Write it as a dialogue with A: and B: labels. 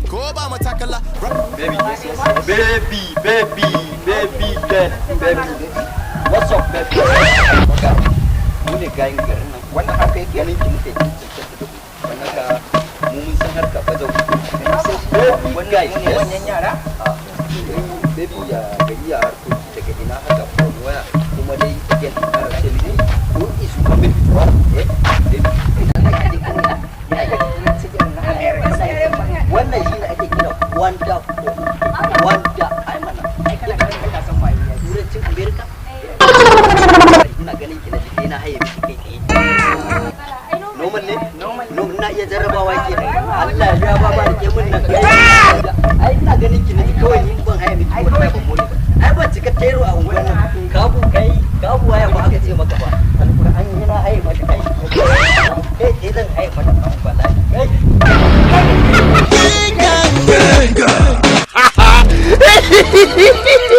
A: Ko ba matakala.
B: Baby, yes, yes, yes. Baby, baby, baby girl, baby. What's up, baby? Oga, mu ne gayin garin nan.
C: Wannan haka yake.
B: Ganin ki muke cancanta da ku. Wannan ka mu mun san harka fa zau. Baby,
C: Wannan
B: guys,
C: mu ne
B: yes.
C: manyan yara.
B: Ah, baby, ya gari, ya harkoki, daga ina haka, from where? Kuma dai again in ƙara ce miki, who is coming from? Eh, baby, ina za ki je kuma?
C: Ya ga turanci irin na America.
B: Wannan shine ake kira wonderful. Wonder, ai mana.
C: Ai kana ganin ka san waye ya.
B: Turancin America? Ina ganin ki na jike na haye miki kai tsaye. Normal ne?
C: Normal.
B: No, ina iya jarrabawa ke. Allah ya ba ba rike mun nan. Ai ina ganin ki na ji kawai ni ban haye miki
C: Ai,
B: wallahi
C: kawai
B: ban more ba. Ai ban cika tero a unguwar nan. Kabu kai, kabu waya ba aka ce maka ba. Alqur'ani yana haye.